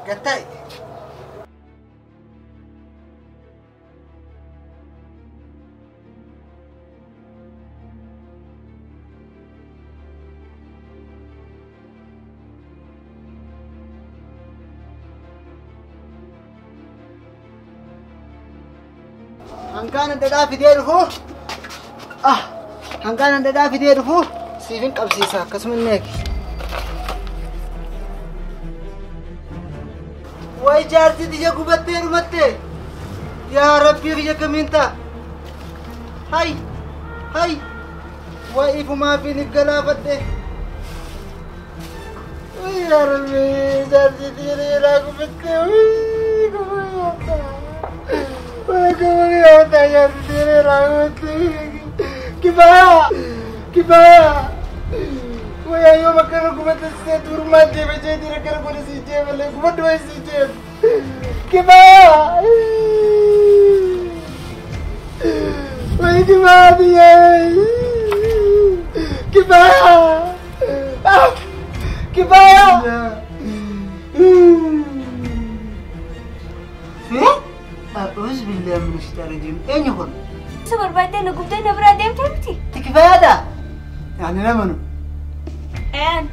Gattaa'i. Hangaan dhadhaa fidee dhufu hangaan dhadhaa fidee dhufu siifin qabsiisa akkasuma inni eegi. Way jaarsi tiyya gubattee dhumatte yaa rabbii kiyya kamiin ta'a? Hay hay way ifumaa fi ni galaafadhe. Yaa rabbii jaarsi tiyya naa gubattee gubattee. كفاية كفاية ويا يوم كانوا قبت السيد ورما جيب جيدي ركنا كل سيجيب اللي قبت وين سيجيب كفاية ويا كفاية كفاية كفاية أعوذ بالله من الشيطان الرجيم. أين يكون؟ سبر بعدين قبضنا برادين تمتي. تكفاية ده؟ يعني لمنو؟ أنا.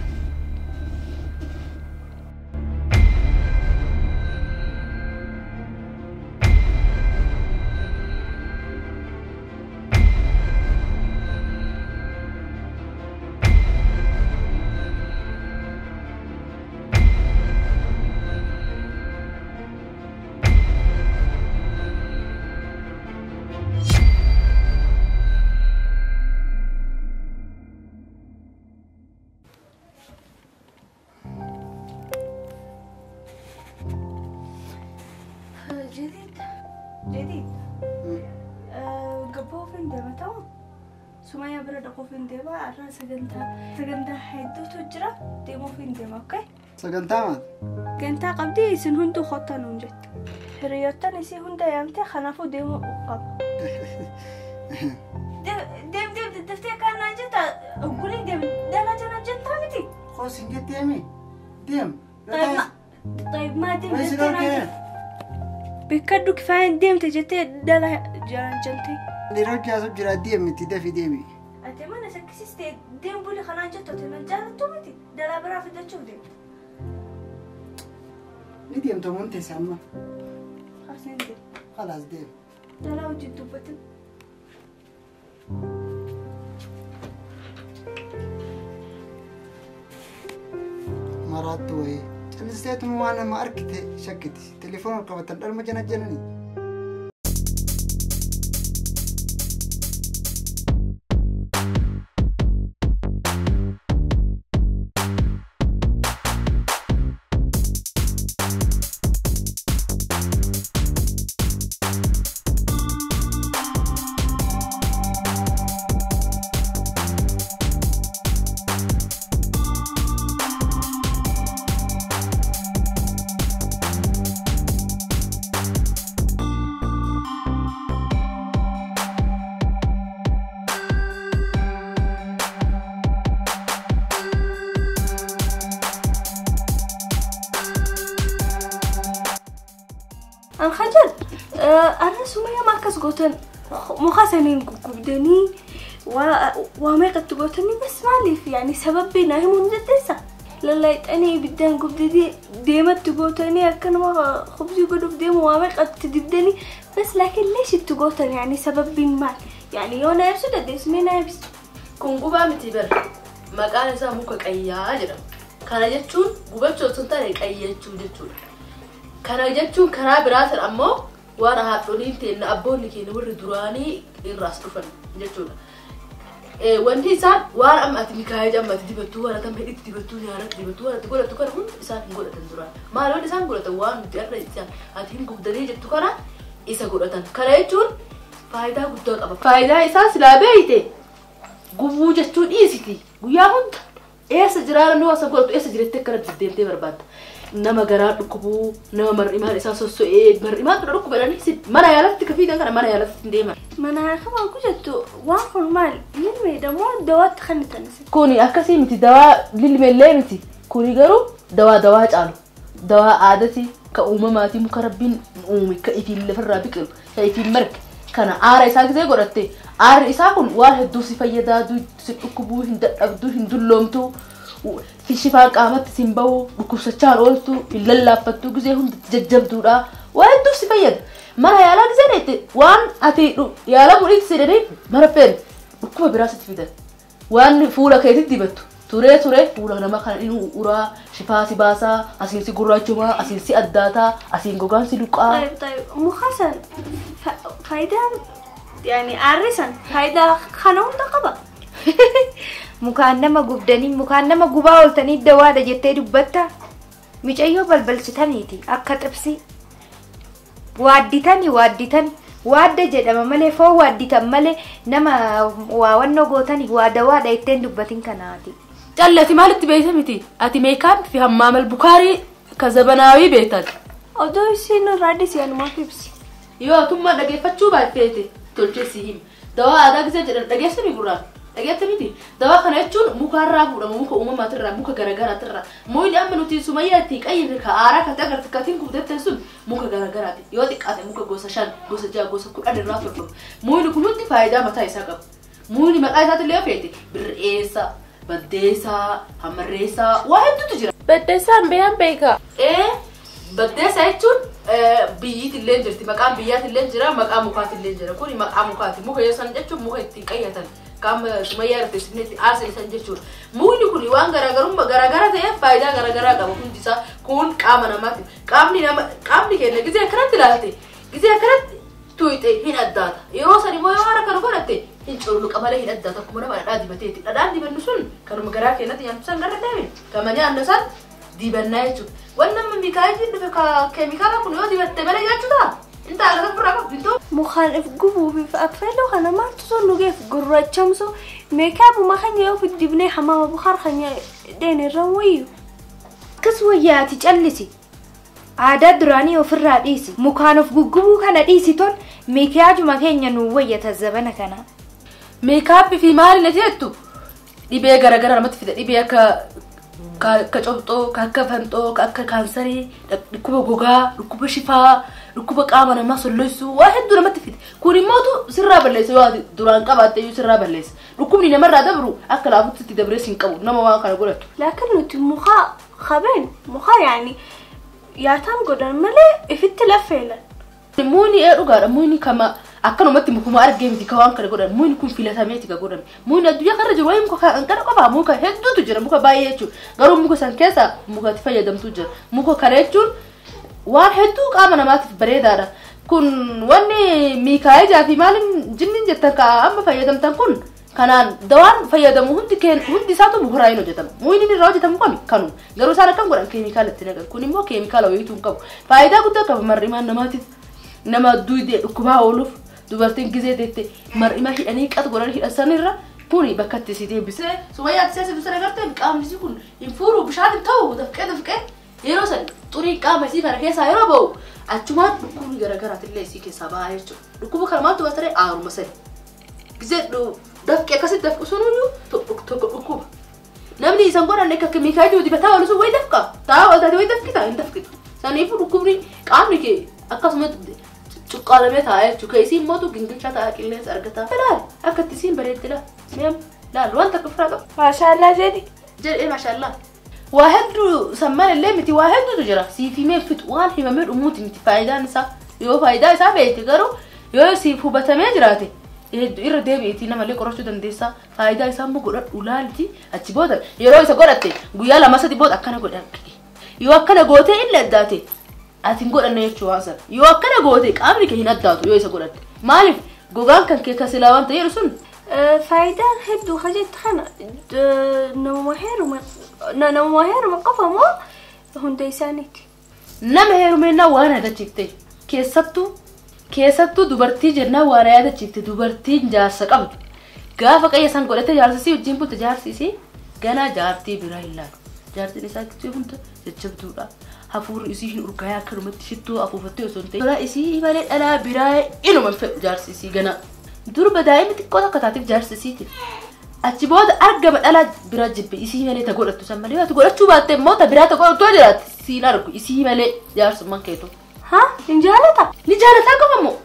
جديد جديد قبوفين ديما تو سمية برد قوفين ديما عرنا سجنتا سجنتا حيدو تجرا ديموفين ديما اوكي سجنتا ما سجنتا قبدي سنهندو خطا نونجت هريوتا نسي هندا يامتي خنافو ديمو قب ديم ديم دفتي كان نجتا قولي ديم دانا جنا جنتا متي خوش نجت يمي ديم طيب ما ديم دفتي بكدو كفاية ديم تجتي دلا جران جنتي. لرجع زوج ديم تدفي ديمي. أتمنى سكسيست ديم بولي خلان جتو تمن جارة تومتي دلا برا في دتشوف ديم. نديم تومون تسمى. خلاص نديم. خلاص ديم. دلا وجدو بتم. مرات وهي. نسيت وانا ما اركت شكتي تليفون ركبت المجنة جنني. الخجل أنا سمية ما كسقوتن مخاسنين قبدني وما قد تقوتني بس مالي في يعني سبب بينا هم جدسة لا يتأني بدان قبدي ديما تقوتني أكن ما خبزي قدو ديما وما قد تدبدني بس لكن ليش تقوتن يعني سبب بين مال يعني يونا يبسو ددس مينا يبسو كون قبا متبر ما كان ساموك قيا جرا كان جتشون قبا تشوتن قيا جتشون Kana jechuun karaa biraatiin ammoo waan haadholiin ta'e abboonni keenya warri duraanii irraas dhufan jechuudha. Wanti isaan waan amma ati mikaa'ee amma ati dibattuu waan ati hidhitti dibattuu nyaarratti dibattuu waan ati godhattu kana hundi isaan hin godhatan duraan. Maal wanti isaan godhatan waan nuti har'a isaan ati hin gubdanii jettu kana isa godhatan. Kana jechuun faayidaa guddaa qaba. Faayidaa isaa silaa beeyte gubuu jechuun dhiisiti guyyaa hunda eessa jiraara nu asa godhatu eessa jirettee akkana deddeemtee barbaadda. Nama garaa dhukkubuu nama mar'imaan isaa sosso'ee mar'imaan kana dhukkubadhanii mana yaalatti ka fiigan kana mana yaalatti hin deeman. Mana kama kujettu waan kun maal lilmeedha moo dawaatti kan itti Kuni akkasii miti dawaa lilmeellee miti kuni garuu dawaa dawaa caalu. Dawaa aadaati ka uumamaati muka rabbiin uume ka ifiin lafarraa biqilu ka ifiin marge kana aara isaa gisee godhatte aarri isaa kun waan hedduu si fayyadaa si dhukkubuu hin dadhabduu hin dulloomtuu shifaa qaamatti si hin bahu dhukkubsachaan ooltu hin lallaaffattuu gisee hunda jajjabduudha waan hedduu si fayyada. Mana yaalaa gisee dheette waan ati yaalamuu dhiitti jedhanii mara feene dhukkuba biraa sitti fidan waan fuula keetitti dibattu. Turee turee fuula nama kana inni uraa shifaa si baasaa asiin si gurraachumaa asiin si addaataa asiin gogaan si luqaa. طيب طيب muka faayidaa yani aarri san faayidaa kana hunda qaba. Mukaan nama gubdanii mukaan nama gubaa ooltanii dawaadha jettee dubbatta. Micayyoo balbalchitaniiti akka xibsi. Waadditani waadditan waadda jedhama malee foon waadditan malee nama waawannoo gootani waa dawaadha itteen dubbatin kanaati. Calli ati maalitti beekte miti? Ati meekaap fi hammaamal bukaarii ka zabanaawii beektan. Odoo isiin irraa dhisi anumaaf ibsi. Yoo atummaa dhageeffachuu baatteete tolchee si himi. Dawaa aadaa gisee jedhan dhageessami gurraan. Dhageette miti? Dawaa kana jechuun mukarraa fuudhama muka uumamaatirraa muka garaagaraatirraa. Muyni amma nuti sumayyaa itti qayyifne ka aaraa kan agarte katiin gubdette sun muka garaagaraati. Yoo xiqqaate muka gosa 5, gosa 6, gosa 10 irraa tolfama. Muyni kun hundi faayidaa mataa isaa qaba. Muyni maqaa isaatillee yoo feete bir'eessa, baddeessaa, hamarreessaa waa hedduutu jira. Baddeessaan beeyaan beekaa. Baddeessa jechuun biyyiitillee jirti maqaan biyyaatillee jira maqaa mukaatillee jira kuni maqaa mukaati muka yoo san jechuun muka ittiin qayyatan qaama sumayyaa irratti itti aarsan san jechuudha. Mukni kun waan garaagarummaa garaagara ta'eef faayidaa garaagaraa qaba hundi isaa kun qaama namaati. Qaamni nama qaamni keenya gizee akkanatti ilaalte gizee akkanatti tuyxe hin addaata. Yeroo san immoo yoo haara kana godhatte hin cululuqa malee hin addaata akkuma nama dhadhaa dibateeti. Dhadhaan dibannu sun kanuma garaa keenyatti nyaannu san garra deeme kama nyaannu san dibannaa jechuudha. Waan nama miikaayitiin dhufe keemikaala kun yoo dibatte malee nyaachuu ta'a. Inta ala kan birraa qabdu hin Mukaan if gubuu fi affeeloo kana maaltu sun nugeef gurraachamsu meekaabuma keenya yoo dibnee hamaama bukaar keenya deene irra wayyu. Akkas wayyaati callisi. Aadaa duraanii ofirraa dhiisi. Mukaan of guggubuu kana dhiisi ton meekaajuma keenya nu wayyata zabana kana. Meekaappii fi maali na jettu dhibee garaagaraa namatti fida dhibee akka ka cobxoo, ka akka fanxoo, ka akka kaansarii, dhukkuba gogaa, dhukkuba shifaa, dhukkuba qaama namaa solloisuu waa hedduu namatti fida. Kun immootu sirraa balleessa yoo ati duraan qabaatte iyyuu sirraa balleessa. Dhukkubni namarraa dabru akka laafutti itti dabree siin qabu nama waan kana godhatu. Laakiin nuti muka qabeen muka yaani yaataan godhan malee ifitti laffeelan. Muyni dhugaadha muyni kama akkanumatti mukuma argee miti ka waan kana godhan muyni kun filatameeti ka godhame. Muyni addunyaa kanarra jiru wayii muka kana qofaa muka hedduutu jira muka baay'ee jechuudha. Garuu muka san keessa muka itti fayyadamtu jira. Muka kana jechuun waan hedduu qaama namaatiif bareedaadha. Kun wanni miikaayijaa fi maaliin jinniin jettan ka amma fayyadamtan kun kanaan dawaan fayyadamu hundi hundi isaatu mukarraa hin hojjetamu. Muyni irraa hojjetamu kami kanuma. Garuu isaan akkam godhan keemikaala itti naqan. Kun immoo keemikaala wayiituu hin qabu. Faayidaa guddaa qaba mar'imaan namaatiif. Nama duudee dhukkubaa ooluuf dubartiin gizee deette mar'ima hidhanii qat godhanii hidhan sanirra kuni bakka itti si deebisee sumayyaa ati seesitu sana gartee qaamni isii kun hin fuuru bishaan hin ta'u dafqee dafqee yeroo san xurii qaama isii kana keessaa yeroo ba'u achumaan dhukkubni garaagaraatillee isii keessaa ba'a jechuudha. Dhukkuba kana maaltu baasaree aaruma sani. Gizee dafqee akkasitti dafqu sunuyyuu tokko dhukkuba. Namni isan godhanne akka keemikaala dibataa oolu sun wayi dafqa taa'aa ooltaate wayi dafqita hin dafqitu. Saniifuu dhukkubni qaamni kee akkasumatti cuqqaalamee taa'aa jechuudha. Isiin mootu gingilchaa taa'aa qilleensa argataa. Laal akka itti isiin bareeddi laal. Mi'am laal waan takka ofirraa qabu. Maashaallah jedhi. Jedhee maashaallah. Waa hedduu sammaan illee miti waa hedduutu jira. Siif himee fixu waan himamee dhumuuti miti faayidaan isaa. Yoo faayidaa isaa beekte garuu yoo siif hubatamee jiraate hedduu irra deebi'iitii namallee qorachuu dandeessaa. Faayidaa isaa immoo godhadhu laalti achi booda yeroo isa godhatte guyyaa 2 3 booda akkana godhadhu. Yoo akkana gootee inni addaate ati hin godhanne jechuu waan sana. Yoo akkana goote qaamni kee hin addaatu yoo isa godhatte. Maaliif gogaan kan kee kasilaa waan ta'eeru sun Faayidaan hedduu hojjette kana nama heeruma qofa moo hunda isaaniiti? Nama heerumeenna waan yaadachiifte keessattuu dubartii jennaan waan yaadachiifte dubartiin jaarsa qabdu. Gaafa qayya san godhatte jaarsa isii wajjin bulte jaarsi isii ganaa jaartii biraa hin laalu. Jaartiin isaa gidduu hunda jajjabduudha. Hafuurri isii hin urgaayaa akkanumatti shittoo afuufattee osoo hin ta'in. Dhalaa isii malee dhalaa biraa inuma hin fedhu jaarsi isii ganaa. Durba daa'imni xiqqoo takka taateef jaarsi isiiti. Achi booda argama dhalaa biraa jibbe isii malee ta godhattu san malee yoo ati godhachuu baatte immoo ta biraa ta godhattu yoo jiraatte. Siin argu isii malee jaarsummaan keetu. Haa hin jaalata? Ni jaalataa qofamoo?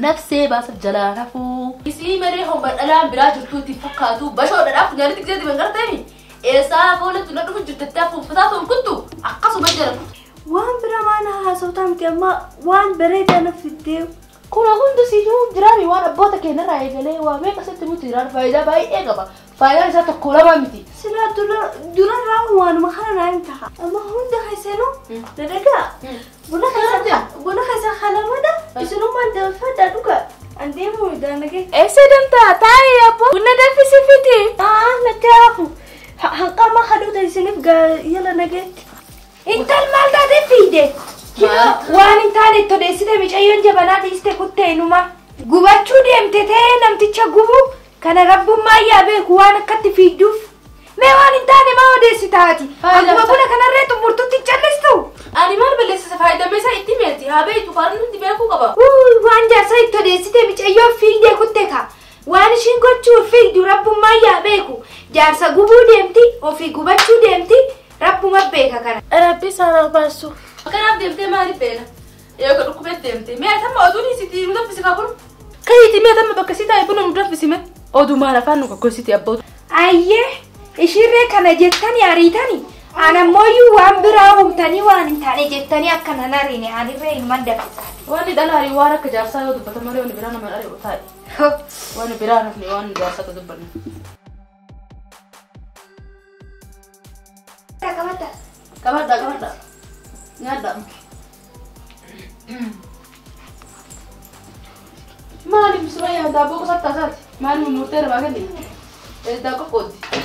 Nafsee baasa jalaa rafuu. Isii malee homba dhalaan biraa jirtu itti fakkaatu bashoo dhadhaaf nyaanni gisee diban garteemi. Eessaa fuulatti na dhufu jirtetti afuuffataa ta'uun kuntu akkasuma jedhamu. Waan bira maana haasawtaa miti amma waan bareedaa na fiddee. Kun hundi si himuuf jiraami waan abboota keenyarraa eegalee waa meeqa sitti himuutu jiraan faayidaa baay'ee qaba. Faayidaan isaa tokko lama miti. Silaa durarraa waanuma kana naa hin ta'a. Amma hunda keessanuu na dhagaa. Buna keessa halamada isinummaan danfadhaa dhugaa. An deemuu daanagee. Eessa deemtaa? Taa'ee abbo. Buna danfisi fiti. Aa natti hafu. Hanqama haduuta isiniif yala nageetti. Intal maal taatee fiide? Waan hin taane itti odeessite mucayyoon jabanaa dhiiste kutteenuma. Gubachuu deemte ta'ee namticha gubu kana rabbummaa yaa beeku waan akkatti fiigduuf. Mee waan hin taane maa odeessitaati? Akkuma buna kanarree xumurtutti hin callistu. Ani maal balleessisa faayidamee isaa itti meeti haa beektu faarni hundi beekuu qaba. Waan jaarsa itti odeessite mucayyoo fiigdee kutte ka. Waan ishiin gochuuf fiigdu rabbummaa yaa beeku. Jaarsa gubuu deemti ofii gubachuu deemti rabbuma beeka kana. Rabbi sana baasu. Kanaaf deemtee maaliif beela? Yoo dhukkubee deemte mee atamma oduun isitti nu danfisi kabulu. Kayiiti mee atamma bakka sii taa'e buna nu danfisi mee oduu maal afaan nu goggositi abbootu. Ayyee ishirree kana jettanii ariitanii anammoo waan biraa uumtanii waan hin taane jettanii akkana nariine anirree ilmaan danfisa. Wanni dhala arii waan akka jaarsaa yoo dubbatan malee wanni biraa nama ari'u taa'e. Wanni biraa nafni waan jaarsaa dubbanne. Qabadha. Qabadha qabadha. Nyaadha. Maaliif Sumayyaa daabboo qosattaa isaati? Maaliif murtee namaa kennite? Daabboo qooddi.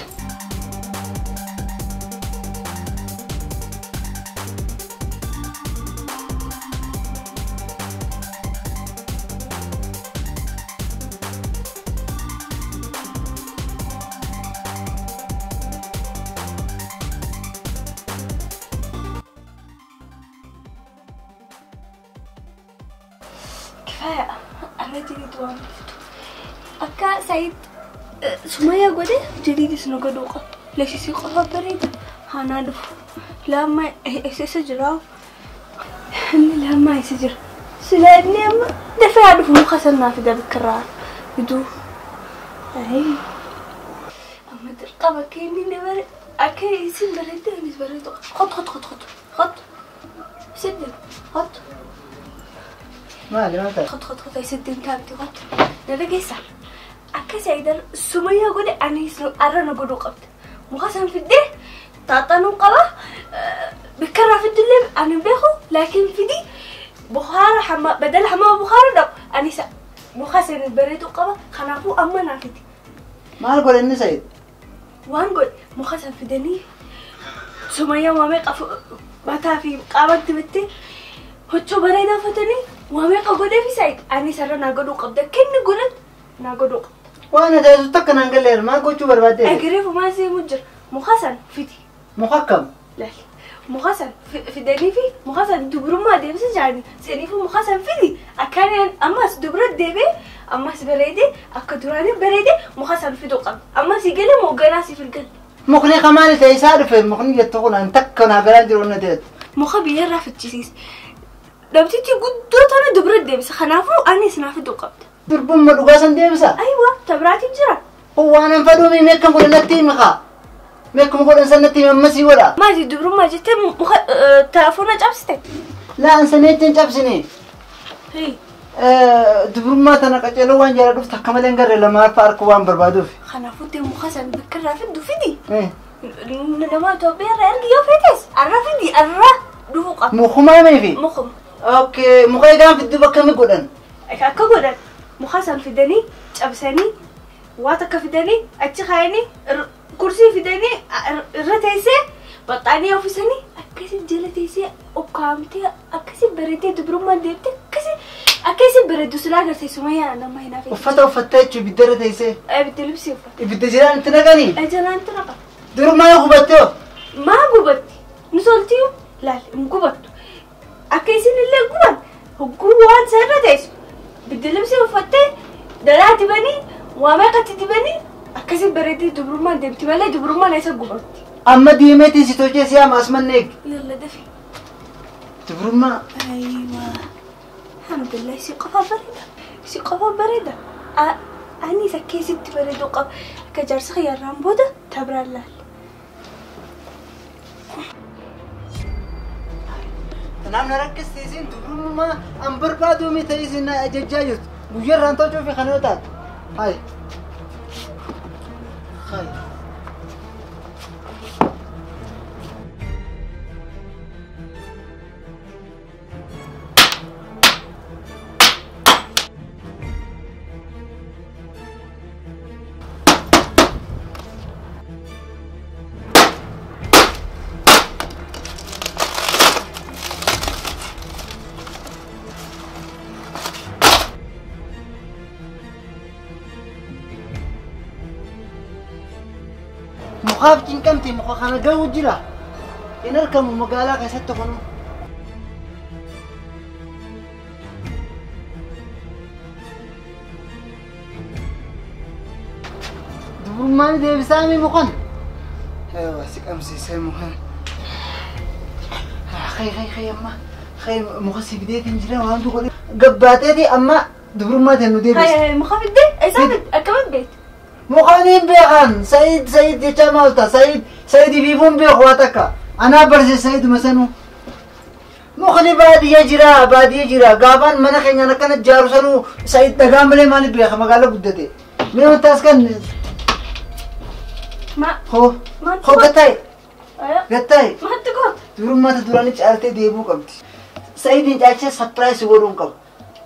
كفاية أنا جديد وان أكا سعيد سمية قولي جديد سنو قدوقة ليش يسيقها بريدة هانا دف لا ما يسجرا لا ما يسجر سلادني أما دفع دف مو خسرنا في ذا الكرار يدو أي أما ترقبة كيني نبر أكا يسين بريدة أنيس بريدة خط خط خط خط خط سدن خط مالي ما خط خط خط يسدن تابتي خط نلقيسا أكا سعيدر سمية قولي أنا أرنا قدو قبت مخاصم في الدي تعطانو قبا بكرة في الدلب أنا بيخو لكن في دي بخار حما بدل حما بخار دق أنا سا مخاصم البريد قبا خنافو أما نافتي ما قول إني سعيد وان قول مخاصم في دني سمية وامي قف متى في قامت بتي هتشو بريدة فتني وامي قولي في سعيد أنا سر ناقدو قبضة كن قلت ناقدو قبضة وانا جايز تكن انقلير ما قلت بربادي اقرب ما زي مجر مخسن فتي مخكم لا مخسن في دني في مخسن دبر ما دي بس يعني سني في مخسن فدي اكان اماس دبر ديبي اماس بريدي اكدراني بريدي مخسن في دقم اما سيقل موغناسي في القلب مخني كمان تيسار في مخني يتقول ان تكن اقران ديرونا ديت مخبي رافت جيسيس دبتي قدرت انا دبر ديبي خنافو اني سنافي دقم دربهم مدوغاسن ديبسا ايوه تبراتي جرا هو انا فدومي ميكم قول نتي مخا ميكم قول انسنتي ممسي ولا ما زي دبرو ما جت مخ تلفونه جابستي لا انسنتي جابسني هي دبرو ما تنقجلو وان جرا دفت كملن غير لما فارك وان بربادوف خنافوتي مخسن بكرا في دفدي ايه نما توبير ارجيو فيتس الرفدي الر دفقه مخما ما في مخم اوكي مخي في الدبا كم يقولن اكا مخسن في دني جابسني واتك في دني اتخايني كرسي في دني رتيسي بطانية في سني أكسي جلتيسي وقامتي أكسي بريتي دبرو ما ديبتي أكسي بريدو سلاجر سمية أنا ما هنا في وفتا وفتاتشو بدرة تيسي أه بدي لبسي وفتا بدي جيران تنقني أجلان تنقى درو ما يغبتو ما غبتي نسولتيو لا مغبتو أكسي اللي غبت هو سر تيسو بدي لبسي وفتة دلعتي بني وما قتتي بني أكسي بريدي دبرو ما دبتي ولا دبرو ما ليس غبتي أما ديمتي ستوجي سيام أسمنك يلا دفي Dubrummaa. Aywa. Alhamdulillah si qofa bareeda. Si qofa bareeda. Ani isa keessatti bareedu qaba. Akka jaarsa xiyyaarraan booda tabiraan laal. Kanaaf na rakkiste isin dubrummaa an barbaadu miti isin na ajajjaa jirtu. Guyyaarraan tolchuu fi kana yoo taatu. Hayi. Hayi. Mukaaf cinqamte muka kana ga'u jira. In argamu magaalaa keessatti kunu. Dubrummaan deebisaami mukan. Ewa si qabsiisee mukan. Khay khay khay amma khay muka si fideetiin jira waan godhe. Gabbaateeti amma dubrummaa ta'e nu deebisa. Hay muka fidde? Eessa fidde? Akkamiin beektu? Mukaaniin beekan Said Said jecha maal ta'a Said Said biifuun beeku waa takka anaa barsiise Said masanuu. Mukni baadiyyaa jira baadiyyaa jira gaafaan mana keenyaan akkana ijaaru sanuu Said dhagaa malee maaliif beeka magaalaa guddate. Mee wanta as kan. Ma. Hoo hoo gattaa'e. Gattaa'e. Maaltu goota? Durummaata duraanii caaltee deebuu qabdi. Saidiin caalchee sapiraayis godhuu hin qabu.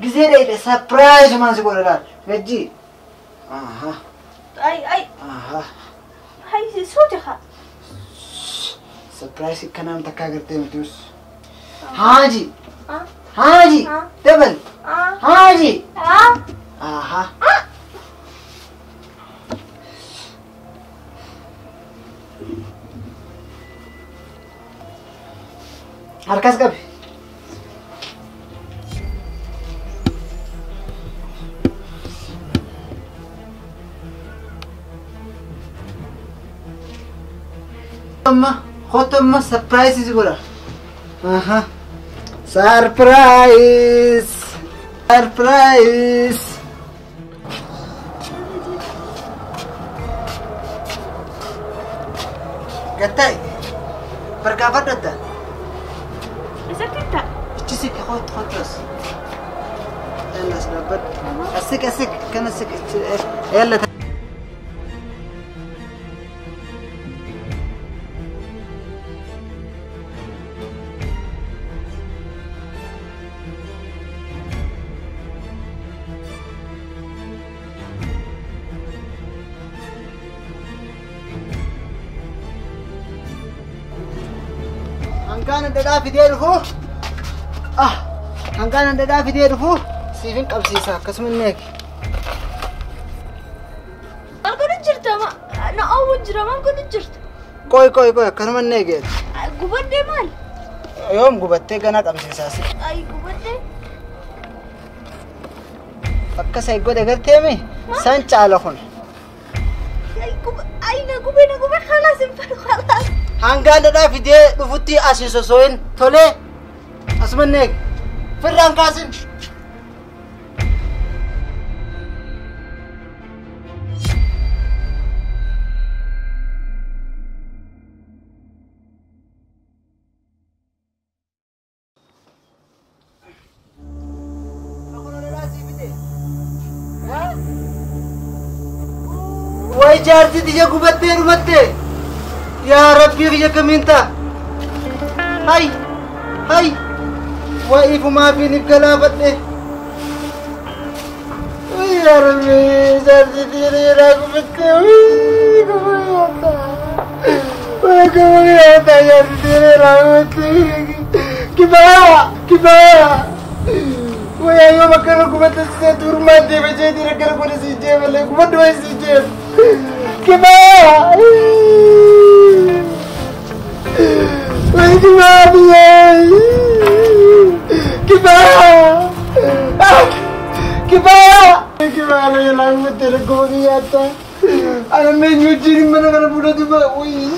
Gizee dheedhe sapiraayis maan si godha laal gajjii. Ahaa. Ay ay. Aha. Hay suuti haa. Surprise kanaan takkaa gartee miti us. Haaji. Haaji. Dabal. Haaji. Aha. Harkas qabi. Amma kottu amma surprise si godha. Aha. Surprise! Surprise! Gattaa'e. Bargaafadhatta. Eessatti ta'a? Ichi siqi kottu kottu as. Yalla as dhaabbadhu. As siqi as siqi kana siqi yalla. Hangaan dhadhaa fidee dhufu hangaan dhadhaa fidee dhufu siifin qabsiisa akkasuma inni eegi. Maal godhu jirta? Na oowwu jira maal godhu jirta? Qoy qoy qoy akkanuma inni eegi. Gubadhee maal? Yoom gubattee ganaa qabsiisaa si. Ay gubadhee. Akka isa godhe garteemi san caala kun. Ay na gubee na gubee khalaas hin fedhu khalaas. Hangaan dhadhaa fidee dhufutti as hin soso'in tolee asuma inni eegi. Firraan kaasin. Way jaartii tiyya gubattee dhumatte. Yaa Rabbii kiyya kamiin ta'a? Hay! Hay! Waa ifumaa fi nif galaafadhe. Yaa Rabbii jaartii tiyya dheeraa gubattee. Waa gubattee jaartii tiyya dheeraa gubattee. Kifaaya! Kifaaya! Wayyaa yoo bakka gubatte see durmaan deema jeetii rakkana godhe sii jeefalee gubadhu wayi sii jeef. Kifaaya! Wai kifaaya! Kifaaya! Kifaaya! Kifaaya yaalaa gubattee rakkoo kiyyaata. Ana meenyu wajjin mana kana fuula duuba. Wayii!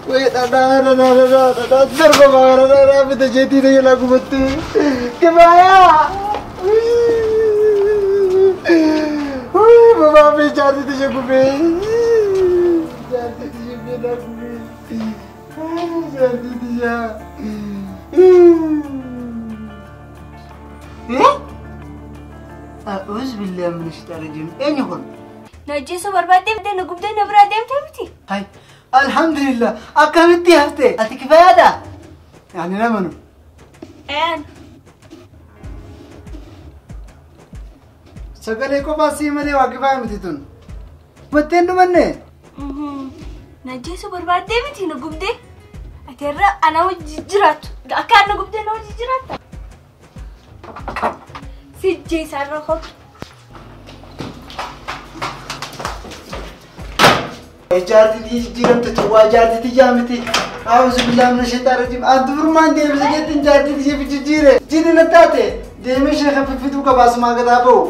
Wayii Dhadhaa dhadhaa dhadhaa dhadhaa darba baara dhadhaa bita jeetii na jalaa gubatte. Kifaayaa. Babaa fi jaartii tiyya gubee. Jaartii tiyya gubee gubee. Jaartii tiyya. أعوذ بالله من الشيطان الرجيم. أين يكون؟ Na ajjeesuu barbaaddee na gubdee na biraa deemte miti. هاي الحمد لله أكملتي هفتي أنت كفاية ده يعني لمنو Een. Sagalee qofaa sii malee waa kifaayaa miti tun. Batteen dhumanne. Na ajjeesuu barbaaddee miti na gubdee. Ati irra ana wajji jiraattu. Akka ana gubdee na wajji jiraatta. Si jeesaa irra kootu. Jaartii jijjiiramte tun waa jaartii tiyyaa miti. أعوذ بالله من الشيطان الرجيم. أنت فرمان deebise jettiin jaartii tiyya jijjiire. Jinni na taate deemee sheeka fiffiduu qabaasumaa gadaa ba'u.